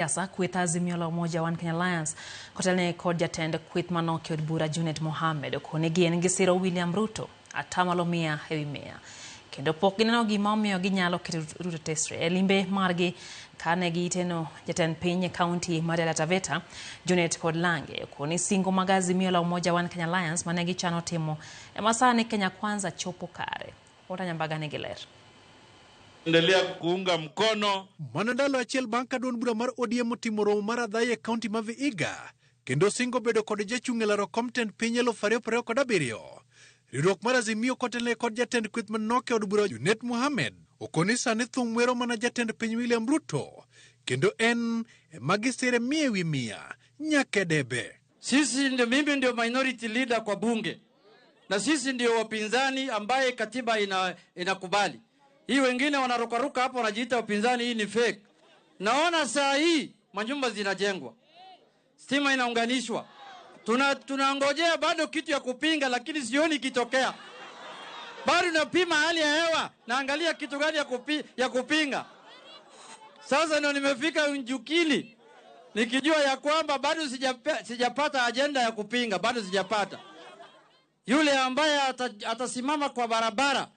Siasa kweth Azimio la Umoja One Kenya Alliance kotelne kod jatend kweth manoki od bura Junet Mohammed okone gien gisiro William Ruto atamalo mia ewi mia kendo pok gineno gima omiyo ginyalo keto Ruto tesre e limbe margi kane giteno jatend piny e kaunti mar Taita Taveta. Junet kod Lange okoni singo mag Azimio la Umoja One Kenya Alliance mane gichano timo ema sani Kenya Kwanza chopo kare. Walter Nyambaga nigi ler. Endelea kuunga mkono. Mana ndalo achiel bang' ka duond bura mar ODM otimo romo mar adhaya e kaunti ma Vihiga kendo singo bedo kod jachung' e laro kom tend piny 2027. Riwruok mar Azimio kotelne kod jatend kweth manok e od bura Junet Mohammed okoni sani thum wero mana jatend piny William Ruto kendo en ema gisire mia ewi mia nyaka e debe. Sisi ndio, mimi ndio minority leader kwa bunge na sisi ndio wapinzani ambaye katiba inakubali. Hii wengine wanarukaruka hapo wanajiita wapinzani, hii ni fake. Naona saa hii manyumba zinajengwa, stima inaunganishwa, tunangojea bado kitu ya kupinga, lakini sioni ikitokea. Bado napima hali ya hewa, naangalia kitu gani ya kupinga. Sasa ndio nimefika Njukini nikijua ya kwamba bado sijapata ajenda ya kupinga, bado sijapata. Yule ambaye atasimama kwa barabara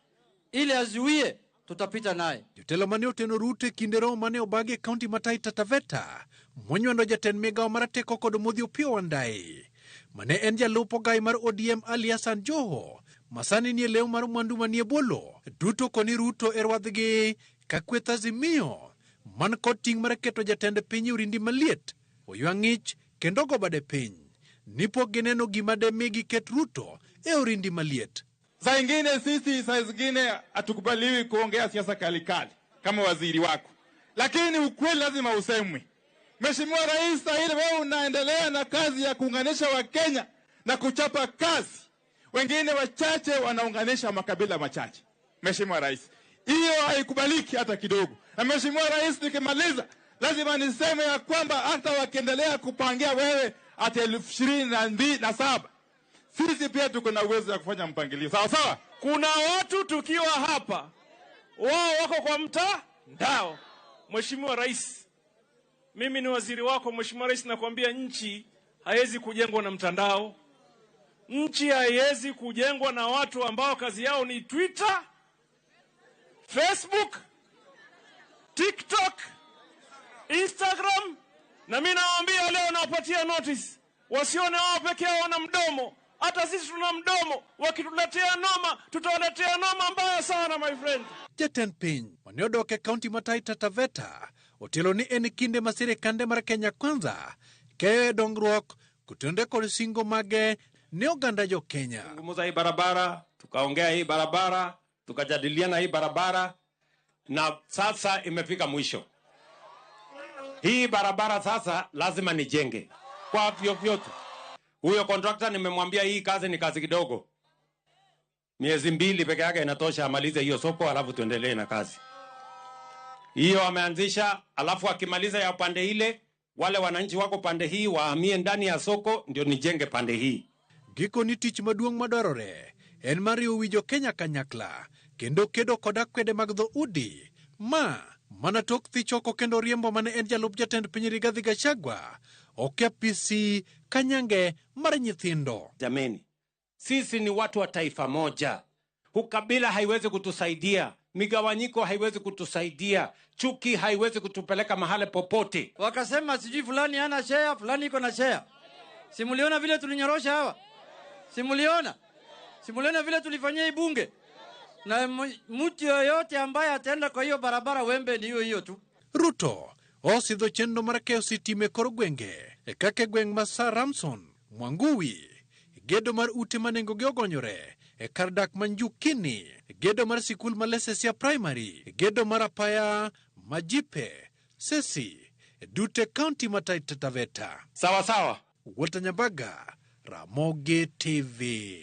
ili azuie, tutapita naye. Jotelo mane oteno Ruto e kinde romo mane obagi e kaunti ma Taita Taveta monywando jatend migawo marateko kod Modhi Opiyo Wandayi mane en jalup ogai mar ODM Ali Hassan Joho masani nie lew mar mwandu manie bolo duto koni Ruto e rwadhgi ka kweth Azimio man kod ting' mar keto jatend piny e orindi maliet oywa ng'ich kendo go bade piny ni pok gineno gima de mi giket Ruto e orindi maliet. Saa ingine sisi, saa zingine hatukubaliwi kuongea siasa kalikali kama waziri wako, lakini ukweli lazima usemwe. Mheshimiwa Rais, saa ile wewe unaendelea na kazi ya kuunganisha Wakenya na kuchapa kazi, wengine wachache wanaunganisha makabila machache. Mheshimiwa Rais, hiyo haikubaliki hata kidogo. Na Mheshimiwa Rais, nikimaliza lazima niseme ya kwamba hata wakiendelea kupangia wewe ati 2027, sisi pia tuko na uwezo wa kufanya mpangilio. Sawa sawa? Kuna watu tukiwa hapa wao wako kwa mtandao. Mheshimiwa Rais, mimi ni waziri wako. Mheshimiwa Rais, nakwambia nchi haiwezi kujengwa na mtandao. Nchi haiwezi kujengwa na watu ambao kazi yao ni Twitter, Facebook, TikTok, Instagram. Na mimi nawaambia leo, nawapatia notice, wasione wao peke yao wana mdomo. Hata sisi tuna mdomo. Wakituletea noma, tutawaletea noma mbaya sana, my friend. Jatend piny mane odok e kaunti ma Taita Taveta otelo ni en kinde ma sirikande mar Kenya Kwanza keyo e dongruok kotenore kod singo mage ne oganda jo Kenya. Zungumza hii barabara, tukaongea hii barabara, tukajadiliana hii barabara, na sasa imefika mwisho. Hii barabara sasa lazima nijenge kwa vyovyote. Huyo contractor nimemwambia hii kazi ni kazi kidogo, miezi 2 peke yake inatosha, amalize hiyo soko, alafu tuendelee na kazi hiyo ameanzisha. Alafu akimaliza ya pande ile, wale wananchi wako pande hii wahamie ndani ya soko, ndio nijenge pande hii. Gikoni tich maduong' madwarore en mar riwo wi jo Kenya kanyakla kendo kedo kod akwede mag dhoudi ma mana tok dhi choko kendo riembo mane en jalup jatend piny Rigathi Gachagua ok apisi kanyange mar nyithindo. Jameni, sisi ni watu wa taifa moja. Ukabila haiwezi kutusaidia, migawanyiko haiwezi kutusaidia, chuki haiwezi kutupeleka mahali popote. Wakasema sijui fulani hana share, fulani iko na share. Simuliona vile tulinyorosha hawa? Simuliona? Simuliona vile tulifanyia ibunge? Na mtu yoyote ambaye ataenda kwa hiyo barabara, wembe ni hiyo hiyo tu. Ruto osidho chenro mar keyo sitima e kor gwenge e kaka e gweng' ma Sir Ramson Mwanguwi, gedo mar ute ma nengogi ogonyore e kar dak ma Njukini, gedo mar sikul ma Lesesia Primary, gedo mar apaya Majipe, Sesi, duto e kaunti ma Taita Taveta. Sawa sawa. Walter Nyambaga, Ramogi TV.